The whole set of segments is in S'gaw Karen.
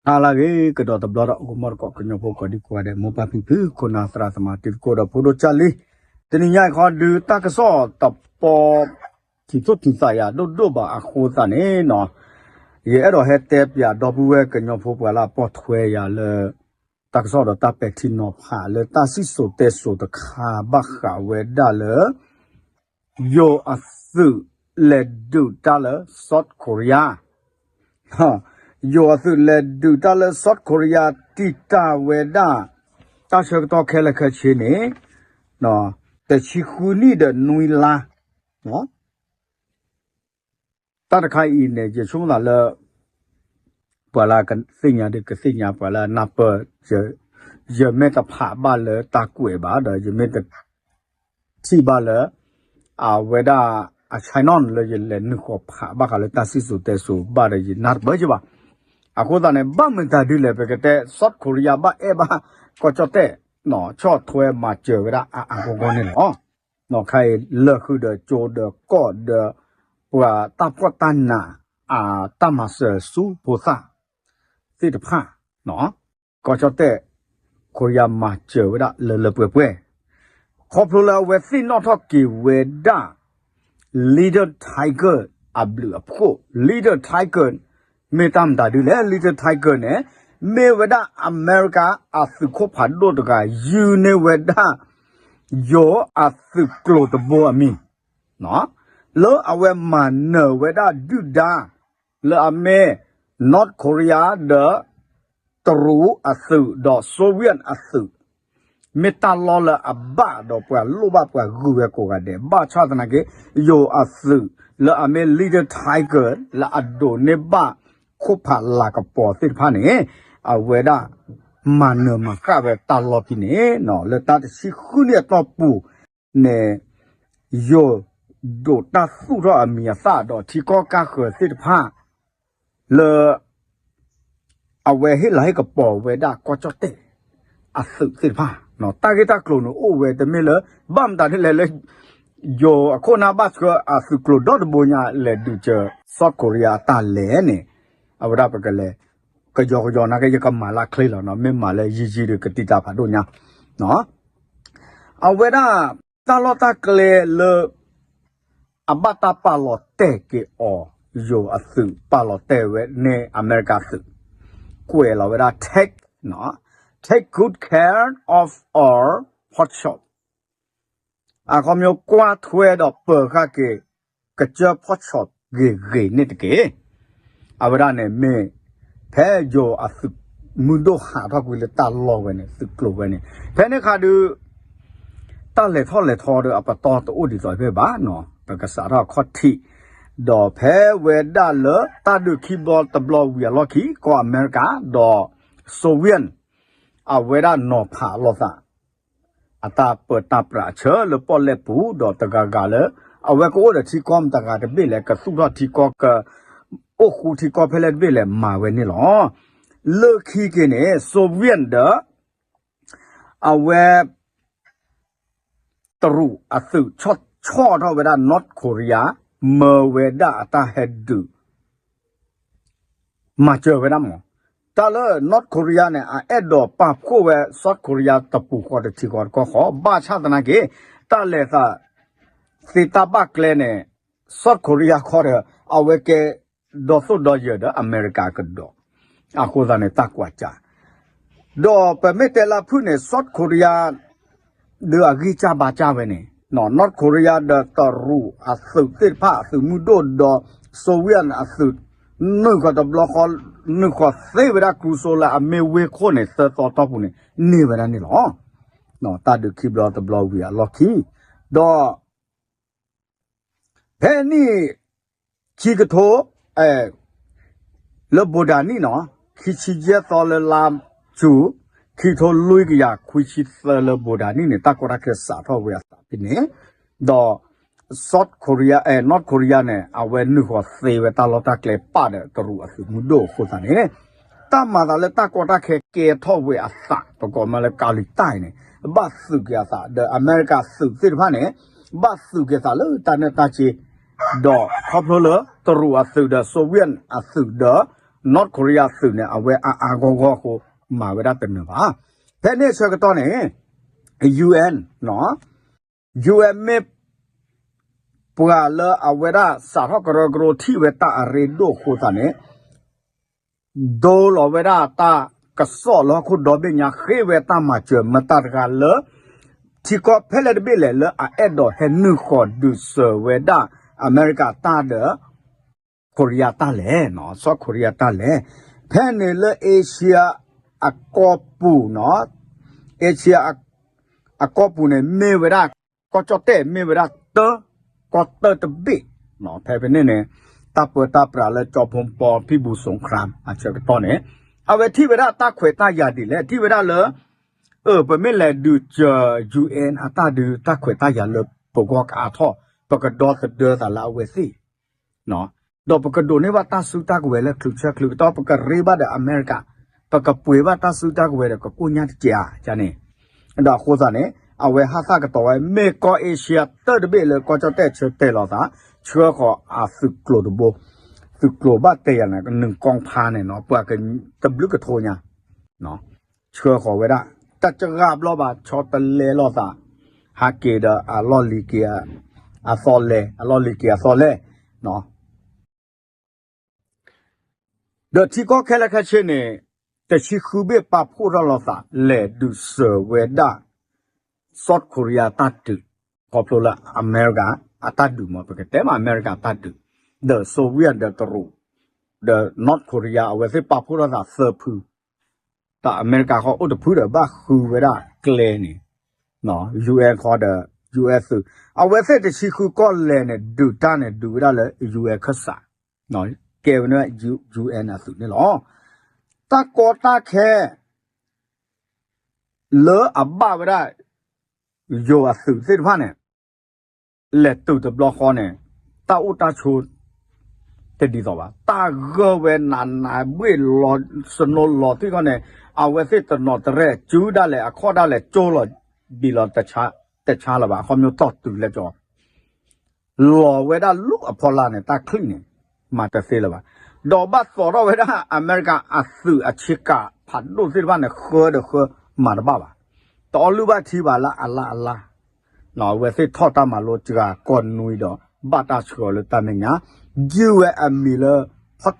ဟါလၢအဂ့ၤ ကဒီးတဘျီဒီး ဂီၤမီၢ်တကိး ကညီဖိကိးဒံကိးဂၤဒဲး မိၢ်ပၢ်ဖံဖု ခိၣ်နၢ်သရၣ်သမါ တံၤသကိးဒီးဖိဒိၣ်ကၢ်လံ, တနံၤညါအံၤဃီဒုး တၢ်ကစီၣ်တပီ ထံၣ်သူၣ်ထံၣ်သးယၤဒိၣ်ဒိၣ်ဘၣ်အဃိသတးန့ၣ်နီၤ, ယအဲၣ်ဒိးဟဲတဲပၠးဒီပုၢ်ဝဲၢ်ကညီဖိပှၤလၢအပိာ်ထွဲယၤလၢ တၢ်ကစီၣ်ဒီးတၢ်ပဲာ်ထံနီၤဖးလၢတၢ်စံၣ်စိၤတဲစိၤတခါ ဘၣ်ဃးဝဲဒၣ်လၢ ယိၤအသုးလဲၤဒုးတၢ်လၢ South Korea, ယိၤအသုးလဲၤဒုးတၢ်လၢ South Korea တံာ်တာ်ဝဲဒၣ် တၢ်ဆၢကတီၢ်ခဲလၢာ်ခဲဆ့န့ၣ် တဆံဃုနံၣ်ဒီးနွံလါ တၢ်တခါအံၤန့ၣ် ယဆိကမိၣ်သးလၢ ပှၤလၢကသ့ၣ်ညါဒုးကသ့ၣ်ညါ ပှၤလၢအနၢ်ပၢၢ် ယမ့ၢ်တဖးဘၣ်လၢတၢ်ကွဲးဘၣ်ဒီး ယမ့ၢ်တထံၣ်ဘၣ်လၢ အဝဲဒၣ်အ channel လၢယလဲၤနုာ်ဃီၤဖးဘၣ်ဃးလၢတၢ်စံၣ်စိၤတဲစိၤဘၣ်ဒီး ယနၢ်တပၢၢ်က့ဘၣ်. အဃိသတးန့ၣ် ဘၣ်မတၤဒ်လဲၣ် ပကတဲ South Korea ဘၣ်အဲၣ်ဘၣ် ကီၢ်ကၠီၣ်တဲၣ် ဆီၣ်ထွဲမၤစၢၤဝဲဒၣ်အအါဂီၢ်ဂီၢ်န့ၣ်လီၤ. ခါအံၤလၢာ်ဃုာ်ဒီးကၠိဒီးကီၢ်ဒီး ပှၤတၢ်ဖှီၣ်တၢ်နး အတၢ်မၤစၢၤဆူဖိသၣ်သ့ၣ်တဖၣ် ကီၢ်ကၠီၣ်တဲၣ် ခိရံယါမၤစၢၤဝဲဒၣ်လၢလၢပှဲၤပှဲၤ ခီဖျိလၢအဝဲသ့ၣ်နီၣ်ထီၣ်က့ၤဝဲဒၣ် Little Tiger အဘျုးအဖှိၣ် Little Tiger မ့ၢ်တၢ်မတၤဒ်လဲၣ် Little Tiger န့ၣ် မ့ၢ်ဝဲဒၣ်အမဲရကၤအသုးခိၣ်ဖးဒိၣ်တဂၤ ယုၢ်န့ၢ်ဝဲဒၣ် ယိၤအသုးကျိၤတဘိအမံၤ လၢအဝဲမၤနၢၤဝဲဒၣ်ဒုၣ်ဒါ လၢအမ့ၢ် North Korea ဒီး တရူးအသုးဒီး Soviet အသုး မ့ၢ်တၢ်လီၢ်လၢအဘၣ်ဒီးပှၤလိၣ်ဘၣ်ပှၤဂုၤဝဲကိးဂၤဒဲး ဘၣ်ဆၣ်သနာ်က့ ယိၤအသုးလၢအမ့ၢ် Little Tiger လၢအဒိးန့ၢ်ဘၣ် ခိၣ်ဖးလၤကပီၤသ့ၣ်တဖၣ်န့ၣ် အဝဲဒၣ် မၤနၢၤမၤဃၣ်ဝဲတၢ်လီၢ်ဖဲန့ၣ် လၢတၢ်တဆံဃုနံၣ်အတီၢ်ပူၤန့ၣ် ယိၤဒိးတၢ်သူၣ်ထီၣ်အမံၤအသၣ်ဒီးထံကီၢ်ကၢ်ဃၢၤသ့ၣ်တဖၣ် လၢ အဝဲဟ့ၣ်လၤဟ့ၣ်ကပီၤဝဲဒၣ်ကီၢ်ကၠီၣ်တဲၣ် အသုးသ့ၣ်တဖၣ် တၢ်ဂ့ၢ်တၢ်ကျိၤန့ၣ်အိၣ်ဝဲတမ့ၢ်လၢ ဘၣ်မတၤဒ်လဲၣ်လၢ ယိၤအခိၣ်နၢ်ဘၣ်ဆှၢအသုးကျိၤဒီတဘိညါလဲၤဒုးစၢၤ South Korea အတၢ်လဲၤန့ၣ် အဝဲဒၣ်ပကလဲၤ ကယီကယီနာ်က့ ယကမၤလၢချ့လီၤနီၤ မ့ၢ်မၤလၢယံာ်ယံာ်ဒီးကတံာ်တာ်ဖးဒိၣ်ညါ အဝဲဒၣ် တၢ်လီၢ်တၢ်ကျဲလၢ အဘၣ်တၢ်ပာ်လီၤတဲာ်က့ၤအီၤ ယိၤအသုးပာ်လီၤတဲာ်ဝဲန့ၣ် အမဲရကၤသုး ကွဲးလီၤဝဲဒၣ် take take good care of our pork chop အခီပညီကွၢ်ထွဲဒီးပၢၤဃာ်က့ၤ ကစၢၢ် pork chop ဂ့ၤဂ့ၤန့ၣ်တက့ၢ်. အဝဲဒၣ်န့ၣ်မ့ၢ် ဖဲယိၤအသုးမုၢ်ဒိၣ်ဟးထီၣ်ကွံာ်လၢတၢ်လီၢ်ဝဲန့ၣ် သုးကျိၤဝဲန့ၣ် ဖဲန့ၣ်အခါဒုး တၢ်လဲၤထီၣ်လဲၤထီဒီးအပတီၢ်တအိၣ်ဒ်သိးဖဲဘၣ်နီၤ ပကစးထီၣ်အခီၣ်ထံး ဒီးဖဲဝဲဒၣ်လၢတၢ်ဒုးခံဘျီတဘျီဝံၤအလီၢ်ခံ ကီၢ်အမဲရကၤ ဒီး Soviet အဝဲဒၣ်နီၤဖးလိာ်သး အတၢ်ပၢတၢ်ပြးအဆၢလၢပီၣ်လဲၣ်ပူၤ ဒီးတဂၤဂၤလၢ အဝဲကအိၣ်ဒီးထံကီၢ်မတၤဂၤတဘ့ၣ်လဲၣ် ကသူၣ်ထီၣ်ထံကီၢ် ကအိၣ်ဃူထံကီၢ်ဖဲလဲၣ်တဘ့ၣ်လဲၣ် မၤဝဲန့ၣ်လီၤ. လၢခံက့ၤန့ၣ် Soviet ဒီး အဝဲ တရူးအသုးဆီၣ်ဆီၣ်ထီၣ်ဝဲဒၣ် North Korea မၢဝဲဒၣ်အတၢ်ဟဲဒုး မၤစၢၤဝဲဒၣ်မး တၢ်လၢ North Korea န့ၣ် အအဲၣ်ဒိးပာ်ဖှိၣ်ဝဲ South Korea တပူၤဃီတထံဃီတကီၢ်ဃီ ဘၣ်ဆၣ်သနာ်က့ တၢ်လဲၤသး သ့တၢ်ဘၣ်ကျဲန့ၣ် South Korea ခီဒီး အဝဲကဲ ဒီသိၣ်ဒီယၢၤဒီးအမဲရကၤကဒီး အဃိသတးန့ၣ် တၢ်ကွၢ်ကၢ် ဒီးပမ့ၢ်တဲလၢဖုၣ်န့ၣ် South Korea ဒီးအဂံၢ်စၢ်ဘါစၢ်ဝဲန့ၣ် North Korea ဒီးတရူးအသုးသ့ၣ်တဖၣ် အသုးမုၢ်ဒိၣ်ဒီး Soviet အသုး နုာ်ဃီၤတဘျီဃီ နုာ်ဃီၤသ့ဝဲဒၣ်ကျူစိလၢအမ့ၢ်ဝ့ၢ်ခိၣ်န့ၣ် သၢသီတီၢ်ပူၤန့ၣ် န့ၢ်ဝဲဒၣ်န့ၣ်လီၤ. တၢ်ဒုးခံဘျီတဘျီဝံၤအလီၢ်ခံ ဒီး ဖဲနံၣ် ခံကထိ လၢဘိးဒၤနံၣ်နီၤ ခံဆံယဲၢ်သီလၢလါစူၤ ခံကထိလွံၢ်ကယၤခွံဆံသၢလၢဘိးဒၤနံၣ်န့ၣ် တၢ်ကီတၢ်ခဲစးထီၣ်ဝဲအသးဖဲန့ၣ် ဒီး South Korea, North Korea န့ၣ် အဝဲနုာ်ဃီၤသ့ဝဲတၢ်လီၢ်တၢ်ကျဲပာ်ဒီးတရူးအသုးမုၢ်ဒိၣ်အဃိသတးန့ၣ် တၢ်မၤသးလၢတၢ်ကီတၢ်ခဲကဲထီၣ်ဝဲအသး ပကိးမးလၢကၤလံၤတၢ်အံၤန့ၣ် ဘၣ်သုးက့ၤအသး ဒီးအမဲရကၤသုးသ့ၣ်တဖၣ်န့ၣ် ဘၣ်သုးက့ၤသးလၢတၢ်နၢ်တၢ်စ့ ဒီးခီဖျိလၢတရူးအသုးဒီး Soviet အသုးဒီး North Korea သုးန့ၣ် အဝဲအါအါဂီၢ်ဂီၢ်အဃိ မၤဝဲဒၣ်တနၢၤဘၣ်. ဖဲန့ၣ်အဆၢကတီၢ်န့ၣ် UN နီၤ UN မ့ၢ် ပှၤလၢအဝဲဒၣ်စးထီၣ်ကရၢကရိထံၣ်ဝဲတၢ်အရ့ဒိၣ်အဃိသတးန့ၣ် ဒိလီၤဝဲဒၣ်တၢ်ကစီၣ်လၢဟီၣ်ခိၣ်ဒီဘ့ၣ်ညါ ဃ့ဝဲတၢ်မၤစၢၤမတၤတဂၤလၢ ထံကီၢ်ဖဲလဲၣ်တဘ့ၣ်လဲၣ်လၢအအဲၣ်ဒိးဟဲနုာ်ဃီၤဒုးစၢၤဝဲဒၣ်အမဲရကၤတၢ်ဒီး ခိရံယါတၢ်လဲၣ်နီၤ စီၤခိရံယါတၢ်လဲၣ်. ဖဲန့ၣ်လၢ Asia အကီၢ်ပူၤနီၤ Asia အကီၢ်ပူၤန့ၣ် မ့ၢ်ဝဲဒၣ် ကီၢ်ကၠီၣ်တဲၣ်မ့ၢ်ဝဲဒၣ်တၢ ကီၢ်တၢတဘ့ၣ်နီၤ ဖဲဖဲန့ၣ်န့ၣ် တၢ်ပၢတၢ်ပြးလၢကၠီဖီပီ ဖံဘူစူခရၣ် အဆၢကတီၢ်န့ၣ် အဝဲထံၣ်ဝဲဒၣ်တၢ်ခွဲးတၢ်ယာ်ဒ်လဲၣ် ထံၣ်ဝဲဒၣ်လၢ အၢ ပမ့ၢ်လဲၤဒုးစၢၤ UN အတၢ်ဒုးတၢ်ခွဲးတၢ်ယာ်လၢပဂီၢ်ကအါထီၣ် ပကဒီသဒၢသးလၢအဝဲသ့ၣ် ဒီးပကဒိးန့ၢ်ဘၣ်တၢ်စုတၢ်ကဝဲၤလၢချုးဆၢချုးကတီၢ် ပကရ့ဘၣ်ဒီးအမဲရကၤ ပကပှ့ၤဘၣ်တၢ်စုတၢ်ကဝဲၤဒီးကကိၣ်ညါတက့ၢ်ဧါန့ၣ် ဒီးအဃိသတးန့ၣ် အဝဲဟးသၣ်ကတီၤဝဲ မ့ၢ်ကီၢ် Asia တၢတဘ့ၣ်လၢကီၢ်ကၠီၣ်တဲၣ်ဆၢတဲာ်လီၤသး ဆှၢဃီၤအသုးကျိၤတဘိ သုးကျိၤဘၣ်တဲယၤန့ၣ် နုာ်ကီၢ်ဖါန့ၣ်နီၤ ပှၤကတဘျုးကထိညါ ဆှၢဃီၤဝဲဒၣ် တၢ်စှၤဘျီဘၣ် ဆီတလဲလိာ်သး ဟးက့ၤဒီးအလီၢ်လံၤက့ၤအသီလဲ အလီၢ်လံၤက့ၤအသီလဲ ဒီးထံကီၢ်ခဲလၢာ်ခဲဆ့န့ၣ် တဆံဃုဘ့ၣ်ပာ်ဖှိၣ်ထီၣ်လိာ်သး လဲၤဒုးစၢၤဝဲဒၣ် South Korea တၢ်ဒုး ခီဖျိလၢအမဲရကၤအတၢ်ဒုးမ့ၢ် ပကတဲမ့ၢ်အမဲရကၤအတၢ်ဒုး ဒီး Soviet ဒီးတရူး ဒီး North Korea အဝဲသ့ၣ်ပာ်ဖှိၣ်ထီၣ်သးသၢဖု တၢ်အမဲရကၤဃီအိၣ်တဖုဒီးဘၣ်ဃုဝဲဒၣ်ကျဲန့ၣ် UN ဃီဒီး UN သုး အဝဲသ့ၣ်တဆံဃုကီၢ်လဲၤန့ၣ် ဒုးတၢ်န့ၣ် ဒုးဝဲဒၣ်လၢ UN ခၢၣ်စး ကဲဝဲန့ၣ် UN အသုးန့ၣ်လီၤ. တၢ်ကီတၢ်ခဲ လၢအဘၣ်ဝဲဒၣ် ယိၤအသုးသ့ၣ်တဖၣ်န့ၣ် လဲၤတုၤတဘျီဃီန့ၣ် တၢ်အိၣ်တၢ်ဆိး တဒ်သိးဘၣ် တၢ်ဂၢၢ်ဝဲနးနးဘှ့ၣ်လီၤ စနိလီၤသ့ၣ်ဃီန့ၣ် အဝဲသ့ၣ်တနီၤတရဲၣ် စုဒၣ်လဲာ်အခီၣ်ဒၣ်လဲာ် ကၠိလီၤဘံၣ်လီၤတဆါလၢၤဘၣ် အခီပညီတီၢ်တုၤလဲကၠီ လီၤဝဲဒၣ်လူၤအဖီလာ်န့ၣ် တၢ်ချံၣ်န့ၣ် မၤတသ့လၢၤဘၣ်. ဒီးဘၣ်သိးထီၣ်ဝဲဒၣ်အမဲရကၤအသုးအဆ့ကၤဖးဒိၣ်သ့ၣ်တဖၣ်န့ၣ် ဃၢဒီးဃၢမၤတဘၣ်ဘၣ်. တအီလုၢ်ဘၣ်ထံဘၣ်လၢအလါအလါ အဝဲသ့ၣ်ထီၣ်တၢ်မၤလိစှၤကိးနွံဒီး ဘၣ်တၢ်ဆှၢအီၤလၢတၢ်မဲာ်ညါ ယုၢ်ဝဲအမံၤလၢ Paul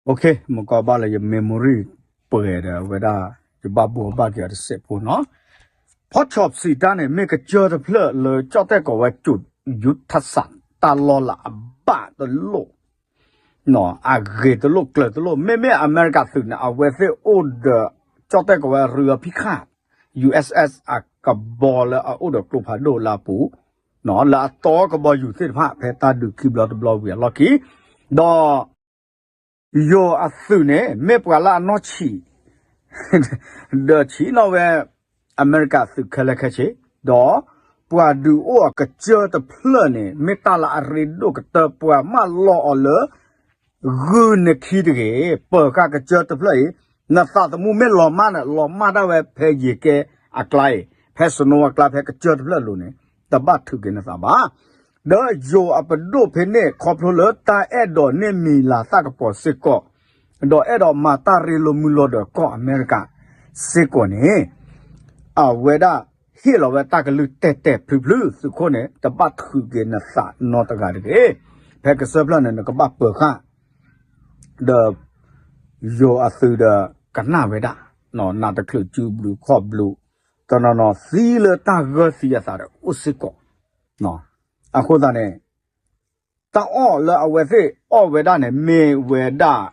Wurth မ့ၢ်ကီးဘၣ်လၢယ memory ပှဲၤဒီးဝဲဒၣ် ယဘၣ်ဘှီဘၣ်က့ၤအီၤတစဲးဖိနီၤ. Paul Wurth စံးတၢ်န့ၣ် မ့ၢ်ကစၢၢ်တဖျၢၣ်လၢကၠီၣ်တဲၣ်ကိးဝဲ ကၠိၣ်ယူထၢ်စး တၢ်လီၢ်လၢအဘၣ်တလိၣ် အဂ့ၤတလိၣ်ကျၢၤတလိၣ် မ့မ့ၢ်အမဲရကၤသုးန့ၣ် အဝဲသ့ၣ်အိၣ်ဒီး ကၠီၣ်တဲၣ်ကိးဝဲ ရူအဖံခၣ် USS အကဘီလၢအအိၣ်ဒီးကျိဖးဒိၣ်လၢအပူၤ လၢအတီကဘီယူၤသ့ၣ်တဖၣ် ဖဲတၢ်ဒုးခံဘျီတဘျီဝံၤအလီၢ်ခံ ဒီး ယိၤအသုးန့ၣ် မ့ၢ်ပှၤလၢအနီၢ်ဆံး ဒီးဆံးနီၣ်ဝဲ အမဲရကၤသုးခဲလၢာ်ခဲဆ့ ဒီးပှၤဒုးအိၣ်အကစၢၢ်တဖျၢၣ်န့ၣ် မ့ၢ်တၢ်လၢအရ့ဒိၣ်ကတၢၢ် ပှၤမၢလီၤအီၤလၢ ဂုာ်နခံတဂ့ၤ ပၢၤဃာ်ကစၢၢ်တဖျၢၣ်အံၤ နသးသမူမ့ၢ်လီၤမၢ်န့ၣ် လီၤမၢ်ဒၣ်ဝဲဖဲယံၤကဲအကျါအံၤ ဖဲ snow အကျါ ဖဲကစၢၢ်တဖျၢၣ်အလိၤန့ၣ် တဘၣ်ထုးက့ၤနသးဘၣ်. ဒီးယိၤအပဒိၣ်ဖဲန့ၣ် ခီဖျိလၢတၢ်အဲၣ်ဒိးန့ၢ်မံၤလၤသၣ်ကပီၤစ့ၢ်ကီး ဒီးအဲၣ်ဒိးမၤတၢ်ရ့လိာ်မုာ်လိာ်ဒီးကီၢ်အမဲရကၤစ့ၢ်ကီးန့ၣ် အဝဲဒၣ်ဟ့ၣ်လီၤဝဲတၢ်ကလုၢ်တဲာ်တဲာ်ဖျုးဖျုး သုးခိၣ်န့ၣ် တဘၣ်ထုးက့ၤနသးနီတဂၤတဂ့ၤ. ဖဲကစၢၢ်ဖျၢၣ်န့ၣ် နကဘၣ်ပၢၤဃာ် ဒီး ယိၤအသုးဒီးကနၣ်ဝဲဒၣ် နးတချုးစုဘျုးခီၣ်ဘျုး တနီၤနီၤသံလၢတၢ်ဂၢၢ်သံအသးဒီးအိၣ်စ့ၢ်ကီး. အဃိသတးန့ၣ် တၢ်အီၣ်လၢအဝဲသ့ၣ်အီၣ်ဝဲဒၣ်န့ၣ် မ့ၢ်ဝဲဒၣ်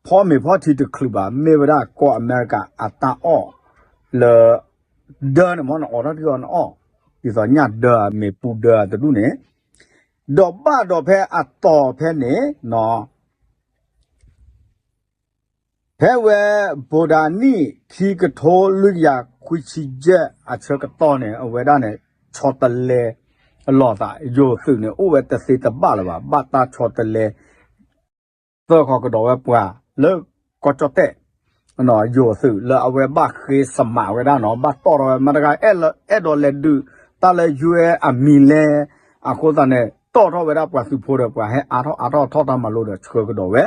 ဖီမ့ၤဖီထံတချုးဘၣ် မ့ၢ်ဝဲဒၣ်ကီၢ်အမဲရကၤအတၢ်အီၣ်လၢ ဒၢန့ၣ်မ့ၢ်နအိးထီၣ်ဒ်အီၤနအီၣ် ဒ်သိးညၣ်ဒၢမ့ၤပူဒၢတဒူၣ်န့ၣ် ဒီးဘၣ်ဒီးဖဲအတီၤဖဲန့ၣ် ဖဲဝဲ ဘိးဒၣ်နံၣ် ခံကထိလွံၢ်ကယၤခွံဆံယဲၢ်အဆၢကတီၢ်န့ၣ် အဝဲဒၣ်န့ၣ် ဆီတလဲလိာ်သး ယိၤသုးန့ၣ် အိၣ်ဝဲတသ့တဘၣ်လၢၤဘၣ် ဘၣ်တၢ်ဆီတလဲ သၢဃီကဒီးဝဲပှၤလၢကီၢ်ကၠီၣ်တဲၣ် ယိၤသုးလၢအဝဲဘၣ်ဃ့စမးဝဲဒၣ်နီၤ ဘၣ်တီၣ်ထီၣ်ဝဲမတၤတဂၤ အဲၣ်ဒိးလဲၤဒုးတၢ်လၢ UN အမံၤလဲၣ် အဃိသတးန့ၣ် တီၣ်ထီၣ်ဝဲဒၣ်ပှၤသုးဖိဒီး ပှၤဟဲအါထီၣ်အါထီၣ်ထီၣ်တၢ်မၤလိဒီးဆှၢကဒီးဝဲ,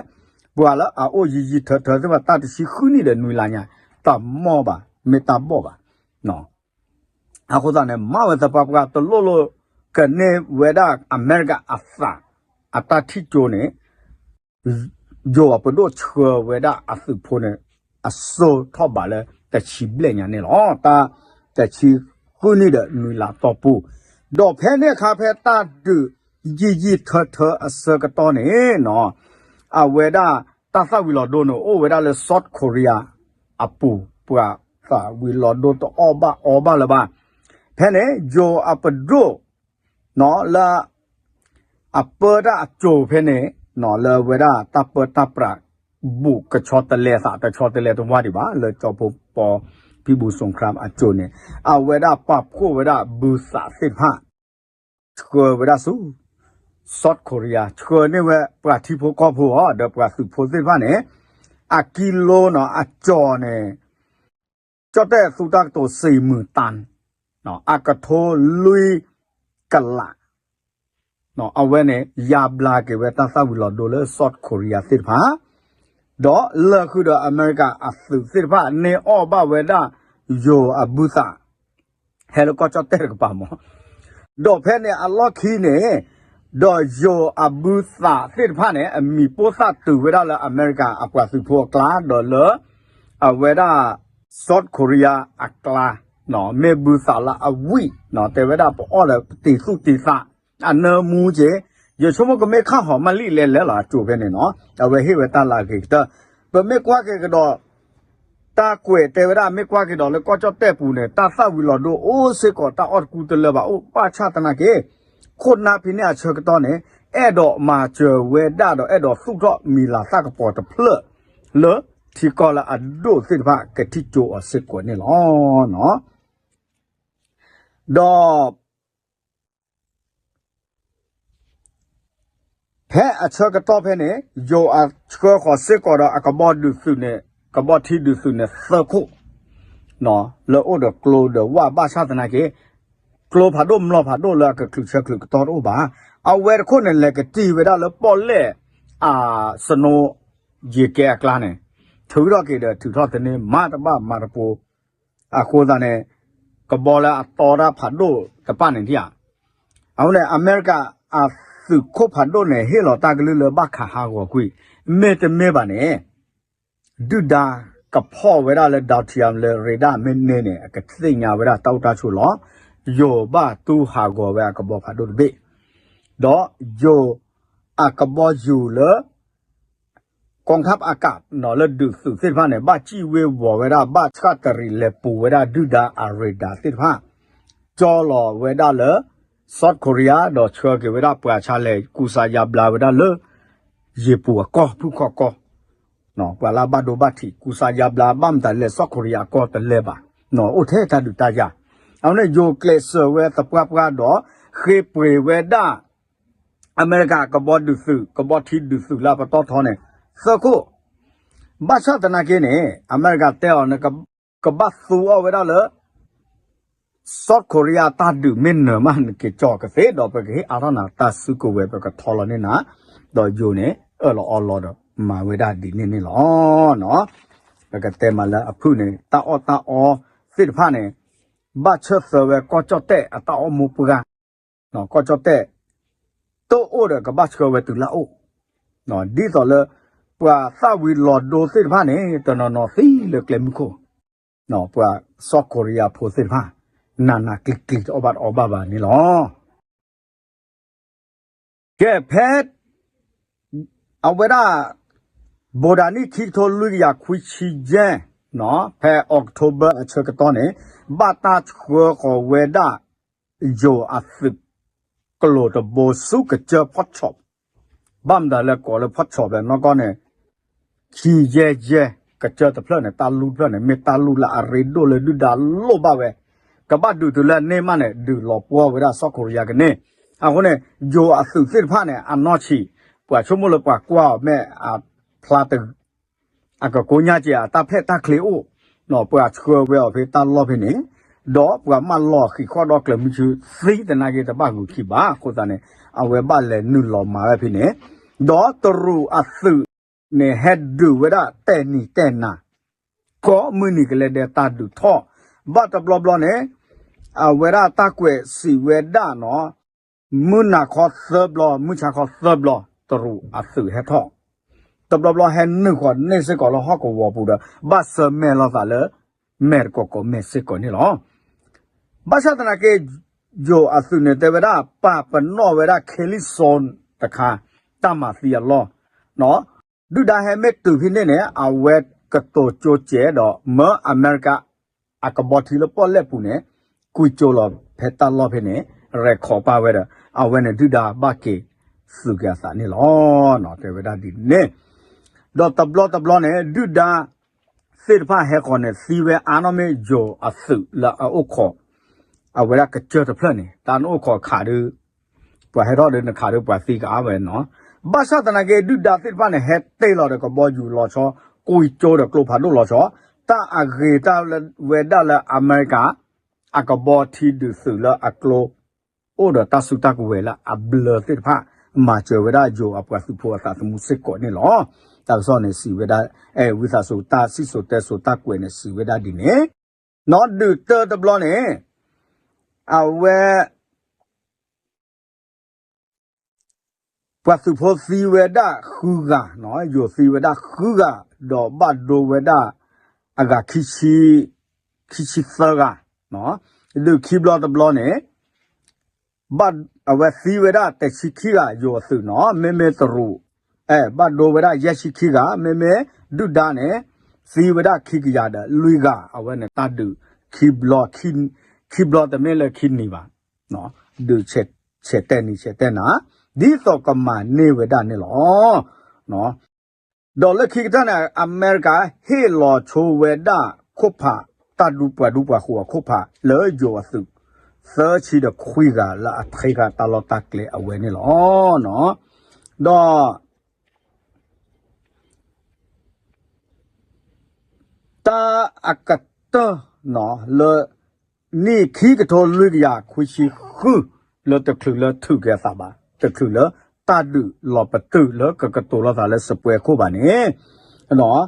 ပှၤလၢအအိၣ်ယံာ်ယံာ်ထၢထၢသ့ၣ်တဖၣ် တၢ်တဆံဃုနံၣ်ဒီးနွံလါညါ, တၢ်မီၢ်ဘၣ်, မ့ၢ်တၢ်ဘီၣ်ဘၣ်. အဃိသတးန့ၣ် မၤဝဲသပှၢ်ပှၢ်တလိၣ်လိၣ်ကန့ၢ်ဝဲဒၣ်အမဲရကၤအသး အတၢ်ထံၣ်ကၠိန့ၣ် ယိၤအပဒိၣ်ဆှၢဝဲဒၣ်အသုးဖိန့ၣ် အစိၤထီၣ်ဘးလၢတဆံဘျဲၣ်ညါန့ၣ်လီၤ. တၢ်တဆံဃုနံၣ်ဒီးနွံလါတီၢ်ပူၤ, ဒီးဖဲန့ၣ်အခါ ဖဲတၢ်ဒုးယံာ်ယံာ်ထၢထၢအဆၢကတီၢ်န့ၣ်နီၤ, အဝဲဒၣ်တၢ်သၣ်ဝံၤလီၤဒိန့ၣ် အိၣ်ဝဲဒၣ်လၢ South Korea အပူၤ, ပှၤသၣ်ဝံၤလီၤဒိတအီၣ်ဘၣ်အီဘၣ်လၢၤဘၣ်. ဖဲန့ၣ် ယိၤအပဒိၣ် လၢ အပၢတၢ်အစိၤဖဲန့ၣ် လၢဝဲဒၣ်တၢ်ပၢတၢ်ပြးဘူးကဆီတလဲသး တဆီတလဲတဝါဒံးဘၣ် လၢကၠီဖိပီ ဖံဘူစူၤခရၣ်အစိၤန့ၣ် အဝဲဒၣ်ပာ်ဖှိၣ်ဝဲဒၣ်ဘုသးသ့ၣ်တဖၣ် ဆှၢဝဲဒၣ်ဆူ South Korea ဆှၢန့ၢ်ဝဲပှၤထံဖိကီၢ်ဖိအီၤ ဒီးပှၤသုးဖိသ့ၣ်တဖၣ်န့ၣ် အကံလိနီၤ အကၠီၤန့ၣ် ကၠီၣ်တဲၣ်သူတၢ်ကတိၤစံးမုၢ်တၢ် အကထိလွံၢ်ကလး အဝဲန့ၣ် ယါဘျါက့ၤဝဲတၢ်သၣ်ဝံၤလီၤဒိလၢ South Korea သ့ၣ်တဖၣ် ဒီးလၢာ်ဃုာ်ဒီးအမဲရကၤအသုးသ့ၣ်တဖၣ် န့ၢ်အီၣ်ဘၣ်ဝဲဒၣ် ယိၤအဘုသး ဟဲလၢကီၢ်ကၠီၣ်တဲၣ်တကပၤမး ဒီးဖဲန့ၣ်အလီၢ်ခံန့ၣ် ဒီးယိၤအဘုသးသ့ၣ်တဖၣ်န့ၣ် အမံၤပိၢ်သၣ်တုၤဝဲဒၣ်လၢအမဲရကၤအပှၤသုးဖိအကျါ ဒီးလၢ အဝဲဒၣ် South Korea အကျါ မ့ၢ်ဘုသးလၢအဝံၣ် တဲဝဲဒၣ်ပအီၣ်ဒီးပတံၤသူၣ်တံၤသး အနၢမူက့ၤ ယဆိကမိၣ်ကမ့ၢ်ခၣ်ဟီၣ်မးလံာ်လဲၤလဲၤလီၤအစိၤဖဲန့ၣ်နီၤ အဝဲဟ့ၣ်ဝဲတၢ်လၤက့ၤကတၢၢ် ပမ့ၢ်ကွၢ်က့ၤကဒီး တၢ်ကွဲးတဲဝဲဒၣ် မ့ၢ်ကွၢ်က့ၤဒီးလၢကီၢ်ကၠီၣ်တဲၣ်ပူၤန့ၣ် တၢ်သၣ်ဝံၤလီၤဒိအိၣ်စ့ၢ်ကီး တၢ်အီၣ်တကူတလၢဘၣ်အိၣ် ဘၣ်ဆၣ်သနာ်က့ ခိၣ်နၢ်ဖဲန့ၣ်အဆၢကတီၢ်န့ၣ် အဲၣ်ဒိးမၤစၢၤဝဲဒၣ်ဒီး အဲၣ်ဒိးသူၣ်ထီၣ်မံၤလၤသၣ်ကပီၤတဖျၢၣ် လၢထံကီၢ်လၢအဒိၣ်သ့ၣ်တဖၣ်ကထံၣ်ကၠိအီၤစ့ၢ်ကီးန့ၣ်လီၤ. ဒီး ဖဲအဆၢကတီၢ်ဖဲန့ၣ် ယိၤအဆှၢဃီၤစ့ၢ်ကီးဒီးအကဘီဒုးသုးန့ၣ် ကဘီထံဒုးသုးန့ၣ်သၢခိၣ် လၢအိၣ်ဒီးကျိဒီးဝၣ်ဘၣ်ဆၣ်သနာ်က့ ကျိဖးဒိၣ်မျိာ်ဖးဒိၣ်လၢအကချုးဆၢချုးကတီၢ်တအိၣ်ဘၣ်. အဝဲတခိၣ်န့ၣ် လဲၤကတံၢ်ဝဲဒၣ်လၢပီၣ်လဲၣ် အ snow ယံၤကဲအကျါန့ၣ် ထုးထီၣ်က့ၤဒီးထုးထီၣ်သန့မၤတဘၣ်မၤတပိၤ အဃိသတးန့ၣ် ကဘီလၢအတီတၢ်ဖးဒိၣ်တဖၣ်န့ၣ်ဧါ. အဃိန့ၣ် အမဲရကၤအသုးခိၣ်ဖးဒိၣ်န့ၣ် ဟ့ၣ်လီၤတၢ်ကလုၢ်လၢဘၣ်ခးဟးဂီၤကွံာ်, မ့တမ့ၢ်ဘၣ်န့ၣ် ဒုၣ်ဒါကဖီၣ်ဝဲဒၣ်လၢ downtown လၢ radar မ့ၢ်န့ၢ်န့ၣ် အကသ့ၣ်ညါဝဲဒၣ်တၢ်အိၣ်တၢ်ဆိးလီၤ. ယိၤဘၣ်တူၢ်ဟးဂီၤဝဲအကဘီဖးဒိၣ်တဘ့ၣ်, ဒီးယိၤအကဘီယူၤလၢ กองทัพอากาศ လၢဒုးသုးသ့ၣ်တဖၣ်န့ၣ် ဘၣ်စံၣ်ဝ့ၤဝီၤဝဲဒၣ် ဘၣ်ဆှၣ်တရံးလဲၤပူၤဝဲဒၣ် ဒုၣ်ဒါအ radar သ့ၣ်တဖၣ် ကၠီလီၤဝဲဒၣ်လၢ South Korea ဒီးဆှၢက့ၤဝဲဒၣ်ပှၤဆါလဲၤ ကူစါယါဘျါဝဲဒၣ်လၢ ယ့ၤပူၤအကီၢ်ဖုၣ်ခီၣ်ကီၢ် ပှၤလၢအဘၣ်ဒိဘၣ်ထံး ကူစါယါဘျါ ဘၣ်မတၤလဲၣ် South Korea အကီၢ်တလဲၤဘၣ်, အိၣ်ထဲတၢ်ဒုးတၢ်ယၤ, အဝဲန့ၣ် ယိၤကျဲးစၢးဝဲသပှၢ်ပှၢ်ဒီး ဃ့ပှ့ၤဝဲဒၣ် အမဲရကၤကဘီဒုးသုး ကဘီထံဒုးသုးလၢအပတီၢ်ထီန့ၣ် သၢခိၣ်, ဘၣ်ဆၣ်သနာ်က့န့ၣ် အမဲရကၤတဲအီၤန့ၣ် ကဘၣ်သူအီၤဝဲဒၣ်လၢ South Korea တၢ်ဒုးမ့ၢ်နၢၤမး နက့ၤကၠီကသ့ ဒီးပကဟ့ၣ်အါထီၣ်နၤတၢ်စုကဝဲၤ ပကထီလီၤန့ၢ်နၤ, ဒီးယိၤန့ၣ် အၢၣ်လီၤအီလီၤဒီး မၤဝဲဒၣ်ဒ်န့ၣ်န့ၣ်လီၤ. ပကတဲမးလၢအဖုၣ်န့ၣ် တၢ်အီၣ်တၢ်အီသ့ၣ်တဖၣ်န့ၣ် ဘၣ်ဆၢသၢဝဲကီၢ်ကၠီၣ်တဲၣ်အတၢ်အိၣ်မူပှၢ်, ကီၢ်ကၠီၣ်တဲၣ် တအိၣ်ဒီးကဘၣ်ဆှၢဝဲတုၤလၢအအိၣ်, ဒ်သိးလၢ ပှၤသၣ်ဝံၤလီၤဒိသ့ၣ်တဖၣ်န့ၣ် တနီၤနီၤသံလၢကျဲမုၢ်ခိၣ်, ပှၤ South Korea ဖိသ့ၣ်တဖၣ် နးနးကျံၤကျံၤတအီၣ်ဘၣ်တအီဘၣ်ဘၣ်န့ၣ်လီၤ. ကဲ ဖဲ အဝဲဒၣ် ဘိးဒၣ်နံၣ်ခံကထိလွံၢ်ကယၤခွံဆံယဲၢ် ဖဲ October အဆၢကတီၢ်န့ၣ် ဘၣ်တၢ်ဆှၢဃီၤဝဲဒၣ် ယိၤအသုး ကျိၤတဘိဆူကစၢၢ်ဖီၣ်ဆီး, ဘၣ်မတၤလဲၣ်ကိးလၢဖီၣ်ဆီးလဲၣ်နီၢ်ကီၢ်န့ၣ် ခံယဲၢ်ယဲၢ် ကစၢၢ်တဖျၢၣ်န့ၣ် တၢ်လူၢ်တဖျၢၣ်န့ၣ် မ့ၢ်တၢ်လူၢ်လၢအရ့ဒိၣ်လၢဒုၣ်ဒါလိၣ်ဘၣ်ဝဲ, ကဘၣ်ဒုးတုၤလၢအန့ၢ်မးန့ၣ် ဒုးလီၤပှီၢ်ဝဲဒၣ် South Korea ကန့ၢ်, အဃိန့ၣ် ယိၤအသုးသ့ၣ်တဖၣ်န့ၣ် အနီၢ်ဆံး ပှၤဆိကမိၣ်လၢပှၤကွၢ်အီၤမ့ၢ်အဖျါတ အကကိညါက့ၤအတၢ်ဖျဲၣ်တၢ်ချ့အိၣ်, ပှၤဆှၢဝဲအီၤဖဲတၢ်လီၢ်ဖဲန့ၣ်, ဒီးပှၤမၢလီၤဃံးဃီဒီးကျၢၤမုဆူသံသနာ်က့ တဘၣ်ဂုာ်ခံဘၣ်. အဃိသတးန့ၣ် အဝဲဘၣ်လဲၤနုာ်လီၤမၤဝဲဖဲန့ၣ်, ဒီးတရူးအသုးန့ၣ် ဟဲဒုးဝဲဒၣ်တဲာ်နံၤတဲာ်နၤ ကိးမုၢ်နံၤကလဲၤဒဲးတၢ်ဒုးထီၣ်, ဘၣ်တဘျီဘျီန့ၣ် အဝဲဒၣ်တၢ်ကွဲးစံးဝဲဒၣ်နီၤ, မုၢ်နၤခီသၢဘျီ မုၢ်ဆါခီသၢဘျီ တရူးအသုးဟဲထီၣ်, တဘျီဘျီဟဲနုာ်ဃီၤန့ၢ်စ့ၢ်ကီးလၢဟီၣ်ကဝီၤပူၤဒီး ဘၣ်ဆၢမဲာ်လိာ်သးလၢ မဲာ်တကိးကိးမဲာ်စ့ၢ်ကီးန့ၣ်လီၤ. ဘၣ်ဆၣ်သနာ်က့ ယိၤအသုးန့ၣ်တဲဝဲဒၣ် ပာ်ပနီၣ်ဝဲဒၣ် Kherson တခါ တၢ်မၤသံအလီၢ် ဒုၣ်ဒါဟဲမ့ၢ်တုၤဖဲန့ၣ်န့ၣ် အဝဲကတိၤကၠိကဲးဒီး မၢအမဲရကၤ အကဘီထံလၢပီၣ်လဲၣ်ပူၤန့ၣ် ကွံာ်ကၠိလီၤဖဲတၢ်လီၢ်ဖဲန့ၣ် ရဲၣ်ခီပာ်ဝဲဒီး အဝဲန့ၣ်ဒုၣ်ဒါဘၣ်က့ၤသုးက့ၤအသးန့ၣ်လီၤ. တဲဝဲဒၣ်ဒ်န့ၣ် ဒီးတဘျီတဘျီန့ၣ် ဒုၣ်ဒါသ့ၣ်တဖၣ်ဟဲဃီၤန့ၣ် သံဝဲအါနီၢ်မ့ၢ်ယိၤအသုးလၢအအိၣ်ခိး အဝဲဒၣ်ကစၢၢ်တဖျၢၣ်န့ၣ် တၢ်နအိၣ်ခိးခးဒုး ပှၤဟဲထီၣ်ဒီးနခးဒီးပှၤသံကအါဝဲနီၤ. ဘၣ်ဆၣ်သနာ်က့ ဒုၣ်ဒါသ့ၣ်တဖၣ်န့ၣ် ဟဲတ့ၢ်လီၤဒီးကဘီယူၤလီၤဆီ, ကွံာ်ကၠိဒီးကျိဖးဒိၣ်လီၤဆီ, တၢ်အဂ့ၤတၢ်ဝဲဒၣ်လၢအမဲရကၤ အကဘီထံဒုးသုးလၢအကျိ အိၣ်ဒီးတၢ်စုတၢ်ကဝဲၤလၢအဘျၢသ့ၣ်တဖၣ် မၤစၢၤဝဲဒၣ်ယိၤအပှၤသုးဖိအသးသမူစ့ၢ်ကီးန့ၣ်လီၤ. တၢ်ကစီၣ်န့ၣ်စံးဝဲဒၣ် အဲၣ် ဝံသးစူၤ တၢ်စံၣ်စိၤတဲစိၤတၢ်ကွဲးန့ၣ်စံးဝဲဒၣ်ဒ်န့ၣ်, နီၣ်ဒုးတၢတဘျီန့ၣ် အဝဲ ပှၤသုးဖိသံဝဲဒၣ်ဃုဂၤ, ယိၤသံဝဲဒၣ်ဃုဂၤ, ဒီးဘၣ်ဒိဝဲဒၣ်အဂၤ ခံဆံသၢဂၤ, ဒုးခံဘျီတဘျီန့ၣ် အဝဲသံဝဲဒၣ်တဆံခံဂၤ ယိၤအသုးနီၤ, မ့မ့ၢ်တရူး အဲၣ် ဘၣ်ဒိဝဲဒၣ်ယဲၢ်ဆံခံဂၤ, မ့မ့ၢ်ဒုၣ်ဒါန့ၣ် သံဝဲဒၣ်ခံကယၤဒီးလွံၢ်ဂၤ, အဝဲန့ၣ်တၢ်ဒုးခံဘျီ, ခံဘျီတမ့ၢ်လၢခံနံၤဘၣ်, ဒုးဆဲးတဲာ်နံၤဆဲးတဲာ်နၤ, ဒ်သိးကမၤန့ၢ်ဝဲဒၣ်န့ၣ်လီၤ. ဒီးလၢခံကတၢၢ်န့ၣ် အမဲရကၤဟ့ၣ်လီၤဆိဝဲဒၣ်ခိၣ်ဖး တၢ်ဒူပှၤဒူပှၤဃိၤအခိၣ်ဖးလၢယိၤအသုး သၢဆံဒီးခွံဂၤလၢအထံၣ်ဃာ်တၢ်လီၢ်တၢ်ကျဲအဝဲန့ၣ်လီၤ. ဒီး တၢ်အကတၢၢ်နီၤ လၢ နံၣ်ခံကထိလွံၢ်ကယၤခွံဆံဃု လၢတချုးလၢထုးက့ၤအသးဘၣ်, တချုးလၢတၢ်ဒုးလီၤပတုာ်လၢကကတိၤလိာ်သးလၢစပွဲခိၣ်ဘၣ်န့ၣ်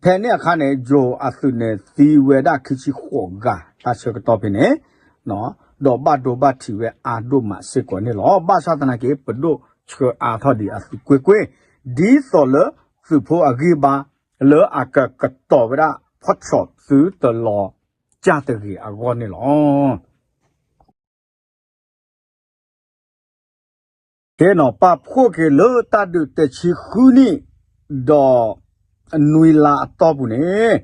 ဖဲန့ၣ်အခါန့ၣ် ယိၤအသုးန့ၣ်သံဝဲဒၣ်ခံဆံဃိးဂၤ တၢ်ဆၢကတီၢ်ဖဲန့ၣ်, ဒီးဘၣ်ဒိဘၣ်ထံးဝဲအါဒိၣ်မးစ့ၢ်ကီးန့ၣ်လီၤ. ဘၣ်ဆၣ်သနာ်က့ ပဒိၣ်ဆှၢအါထီၣ်ဒံးအသုးကွ့ၢ်ကွ့ၢ် ဒ်သိးလၢသုးဖိအဂံၢ်ဘါ လၢအကကတီၤဝဲဒၣ် ဖီၣ်ဆီသုတလီၤကၢ်တဂ့ၤအဂီၢ်န့ၣ်လီၤ. ကဲနီၤ ပာ်ဖှိၣ်က့ၤလၢတၢ်ဒုးတဆံဃုနံၣ် ဒီးနွံလါအတီၢ်ပူၤန့ၣ်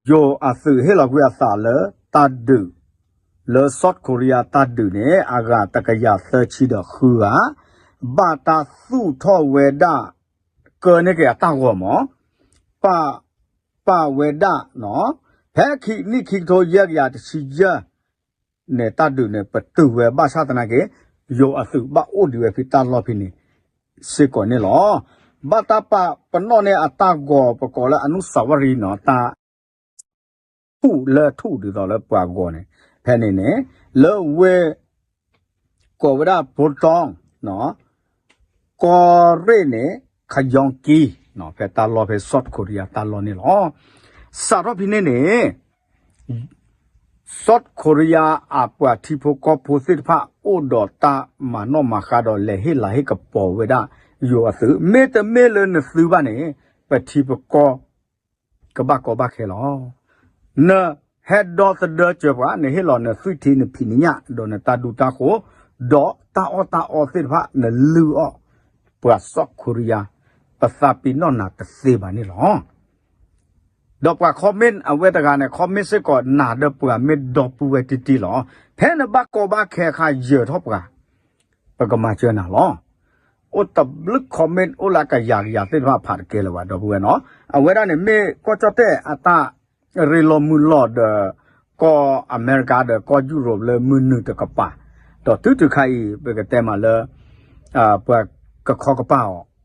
ယိၤအသုးဟ့ၣ်လီၤကွံာ်အသးလၢတၢ်ဒုး လၢ South Korea တၢ်ဒုးန့ၣ် အဂၤတကယၤသၢဆံဒီးဃုဂၤ ဘၣ်တၢ်သူၣ်ထီၣ်ဝဲဒၣ် ကၢန့ၢ်က့ၤအတၢ်ဂီၤမး ပာ် ပာ်ဝဲဒၣ်နီၤ ဖဲခံနံၣ်ခံကထိယဲၢ်ကယၤတဆံယဲၢ် န့ၣ် တၢ်ဒုးန့ၣ် ပတုာ်ဝဲဘၣ်ဆၣ်သနာ်က့ ယိၤအသုးဘၣ်အိၣ်ဒံးဝဲဖဲတၢ်လီၢ်ဖဲန့ၣ် စ့ၢ်ကီးန့ၣ်လီၤ. ဘၣ်တၢ်ပာ်ပနီၣ်န့ၢ်အတၢ်ဂီၤပကိးလၢ အနုစၢ်ဝရံၤ နီၤ တၢ် ထူၣ်လၢထူၣ်ဒ်သိးလၢပှၤဂီၤန့ၣ် ဖဲန့ၣ်န့ၣ် လၢဝ့ၢ် ကိးဝဲဒၣ် Pyeongtaek ကီၢ်ရ့ၣ်န့ၣ် Gyeonggi ဖဲတၢ်လီၢ်ဖဲ South Korea တၢ်လီၢ်န့ၣ်လီၤ. စးထီၣ်ဖဲန့ၣ်န့ၣ် South Korea အပှၤထံဖိကီၢ်ဖိသ့ၣ်တဖၣ် အိၣ်ဒီးတၢ်မၤနီၣ်မၤဃါဒီးလဲၤဟ့ၣ်လၤဟ့ၣ်ကပီၤဝဲဒၣ် ယိၤအသုး မ့တမ့ၢ်လၢနသုဘၣ်န့ၣ် ပထံပကီၢ် ကဘၣ်ကီဘၣ်ခဲလီၤ. နဟဲဒီသဒၢစၢၤပှၤ နဟ့ၣ်လီၤနသွံၣ်ထံ နဖံးနညၣ် ဒီးနတၢ်ဒူတၢ်ဃိၤ ဒီးတၢ်အီၣ်တၢ်အီသ့ၣ်တဖၣ် နလုၢ်အီၣ် ပှၤ South Korea ပသးပ့ၤနီၣ်နၤတသ့ဘၣ်န့ၣ်လီၤ. ဒီးပှၤ comment အဝဲတဂၤန့ၣ် comment စ့ၢ်ကီး နၤဒီးပှၤမ့ၢ်ဒီပုၢ်ဝဲၢ်တံၢ်တံၢ်လီၤ. ဖဲနဘၣ်ကီဘၣ်ခဲအခါ ယၢၤထီၣ်ပှၤ ပကမၤစၢၤနၤလီၤ. အိၣ်တဘျုး comment အိၣ်လၢကယၤကယၤသ့ၣ်တဖၣ်ဖးတကဲလၢၤဘၣ် ဒီပုၢ်ဝဲၢ်နီၤ. အဝဲဒၣ်န့ၣ် မ့ၢ်ကီၢ်ကၠီၣ်တဲၣ်အတၢ်ရ့လိာ်မုာ်လိာ်ဒီး ကီၢ်အမဲရကၤဒီးကီၢ်ယူရိးလၢမုၢ်နုာ်တကပၤ, ဒီးတုၤတခါအံၤ ပကတဲမးလၢ ပှၤကခီကပၤအီၤ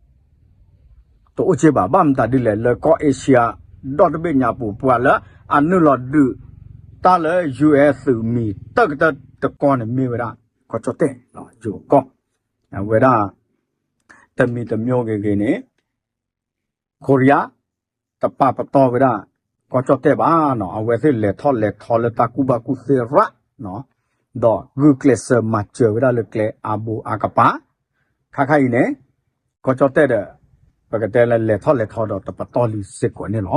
တအိၣ်က့ဘၣ်. ဘၣ်မတၤဒ်လဲၣ် လၢကီၢ်အ့ရှံယါ ဒီတဘ့ၣ်ညါပူၤ ပှၤလၢအနုာ်လီၤဒုး တၢ်လၢ ယူၢ်အဲၣ် သုးမံၤတၢ်ကတၢၢ်တကီၢ်န့ၣ်မ့ၢ်ဝဲဒၣ် ကီၢ်ကၠီၣ်တဲၣ် ယိၤကီၢ်, အဝဲဒၣ် တမံၤတမံၤဂ့ၤဂ့ၤန့ၣ် ခိရံယါ တပာ်ပတီၢ်ဝဲဒၣ် ကီၢ်ကၠီၣ်တဲၣ်ဘၣ်နီၤ, အဝဲသ့ၣ်လဲၤထီၣ်လဲၤထီလၢတၢ်ကူၣ်ဘၣ်ကူၣ်သ့ရၣ်နီၤ, ဒီးဂုာ်ကျဲးစၢးမၤစၢၤဝဲဒၣ်လၢကျဲအါဘိအါကပၤ, ခါခါအံၤန့ၣ် ကီၢ်ကၠီၣ်တဲၣ်ဒီး ပကတဲလၢလဲၤထီၣ်လဲၤထီဒီးတပတီၢ်လံစ့ၢ်ကီးန့ၣ်လီ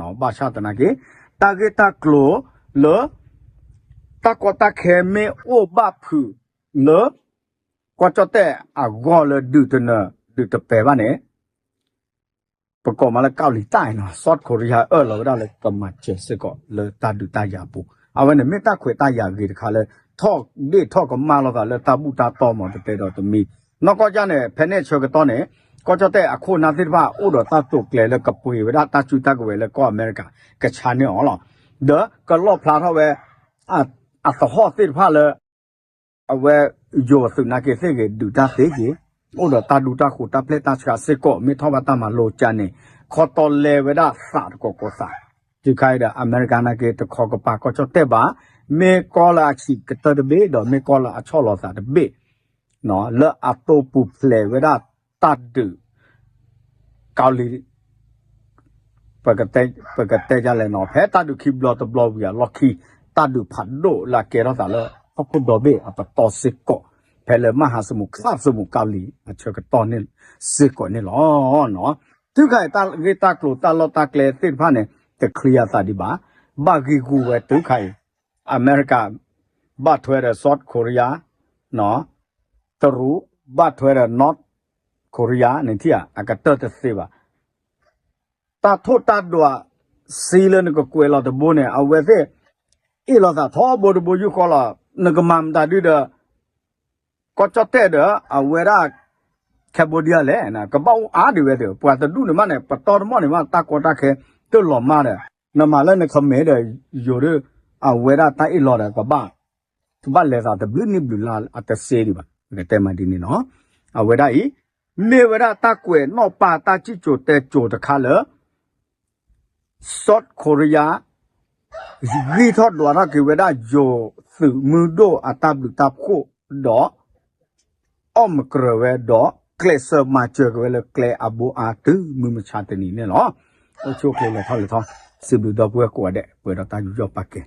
ၤ. ဘၣ်ဆၣ်သနာ်က့ တၢ်ဂ့ၢ်တၢ်ကျိၤလၢ တၢ်ကီတၢ်ခဲမ့ၢ်အိၣ်ဘၣ်ဖုးလၢ ကီၢ်ကၠီၣ်တဲၣ်အဂီၢ်လၢဒုးတနၢၤဒုးတပှဲၤဘၣ်န့ၣ် ပကိးမးလၢကီၢ်လံၤတၢ်နီၤ South Korea အၢၣ်လီၤဝဲဒၣ်လၢကမၤစၢၤစ့ၢ်ကီးလၢတၢ်ဒုးတၢ်ယၤအပူၤ, အဝဲန့ၣ်မ့ၢ်တၢ်ခွဲးတၢ်ယာ်ဂ့ၤတခါလၢ ထီၣ်ဒ့ၣ်ထီၣ်ကမၣ်လိာ်သးလၢတၢ်ဘူၣ်တၢ်တီၢ်မး တတဲဒီးတမံၤ, နီၢ်ကီၢ်ကၢ်န့ၣ် ဖဲန့ၣ်အဆၢကတီၢ်န့ၣ် ကီၢ်ကၠီၣ်တဲၣ်အခိၣ်အနၢ်သ့ၣ်တဖၣ် အိၣ်ဒီးတၢ်တိာ်ကျဲၤလၢကပှ့ၤဝဲဒၣ်တၢ်စုတၢ်ကဝဲၤလၢကီၢ်အမဲရကၤ ကဆါန့ၢ်အီၤလီၤ. ဒီးကလီၣ်ဖျါထီၣ်ဝဲ အသဟီၣ်သ့ၣ်တဖၣ်လၢ အဝဲယိၤသုးနာ်က့သ့ၣ်ဂ့ၤ ဒုးတၢ်သ့က့ၤ, အိၣ်ဒီးတၢ်ဒူတၢ်ဃိၤတၢ်ပျဲၢ်တၢ်ဆှးစ့ၢ်ကီး မ့ၢ်ထီၣ်ဘၣ်တၢ်မၤလိကၢ်န့ၣ် ခီတီလဲဝဲဒၣ်သးတကိးကိးသး, တုၤခါအံၤဒီး အမဲရကၤနာ်က့ တခီကပၤကီၢ်ကၠီၣ်တဲၣ်ဘၣ်, မ့ၢ်ကီၢ်လၢအဆံးကတၢၢ်တဘ့ၣ် ဒီးမ့ၢ်ကီၢ်လၢအဆီၣ်လီၤသးတဘ့ၣ် လၢအတိပူၤဖျဲးဝဲဒၣ်တၢ်ဒုး ကီၢ်လံၤ ပကတဲဒ်လဲၣ်နီၤ ဖဲတၢ်ဒုးခံဘျီတဘျီဝံၤအလီၢ်ခံ တၢ်ဒုးဖးဒိၣ်လၢအကဲထီၣ်သးလၢဟီၣ်ခိၣ်ဒီဘ့ၣ်အပတီၢ်စ့ၢ်ကီး ဖဲလၢမဟါစမူး ခါစမူးကီၢ်လံၤအဆၢကတီၢ်န့ၣ်စ့ၢ်ကီးန့ၣ်လီၤ. တုၤခါအံၤ တၢ်ဂ့ၢ်တၢ်ကျိၤတၢ်လီၢ်တၢ်ကျဲသ့ၣ်တဖၣ်န့ၣ် တချံအသးဒံးဘၣ်, ဘၣ်ဂံၢ်ဂူာ်ဝဲတုၤခါအံၤ အမဲရကၤ ဘၣ်ထွဲဒီး South Korea တရူး ဘၣ်ထွဲဒီး North Korea န့ၣ်ထံၣ်ဧါ အကတၢၢ်တသ့ဘၣ် တၢ်ထိၣ်တၢ်ဒွးစံလၢနကကွဲးလီၤတဘိန့ၣ် အဝဲသ့ၣ် အ့ၣ်လိာ်သးထီဘိတဘိယူၢ်ဃီလီၤ. နကမၤမတၤဒုဒီး ကီၢ်ကၠီၣ်တဲၣ်ဒီး အဝဲဒၣ် Cambodia လဲၣ် ကဘၣ်အိၣ်အါဒံးဝဲသ့ၣ် ပှၤတဒူၣ်န့ၣ်မးန့ၣ် ပတီၢ်တမီၢ်န့ၣ်မး တၢ်ကီတၢ်ခဲ တလီၤမၢ်ဒီး နမၤလၢနခမဲာ်ဒီး ယိၤဒီး အဝဲဒၣ်တၢ်အ့ၣ်လိာ်ဒီး ကဘၣ် ကဘၣ်လဲၤသးတဘျုးနံၣ်ဘျုးလါအတစ့ဒံးဘၣ် ပကတဲမးဒ်န့ၣ်လီၤ. အဝဲဒၣ်အံၤ မ့ၢ်ဝဲဒၣ်တၢ်ကွဲးနီၣ်ပၢ်တၢ်စံၣ်စိၤတဲစိၤတခါလၢ South Korea ဂံၢ်ထီၣ်ဒွးထီၣ်က့ၤဝဲဒၣ်ယိၤသုးမုၢ်ဒိၣ်အတၢ်ဘျုးတၢ်ဖှိၣ်ဒီး အီၣ်မကြၢးဝဲဒီး ကျဲးစၢးမၤစၢၤက့ၤဝဲလၢကျဲအဘိအါတုၤမုၢ်မဆါတနံၤန့ၣ်လီၤ. အိၣ်ဆူၣ်အိၣ်ချ့လဲၤထီၣ်လဲၤထီ စံးဘျုးဒီပုၢ်ဝဲၢ်ကိးဂၤဒဲး ပှဲၤဒီးတၢ်ယူးယီၣ်ပာ်ကဲ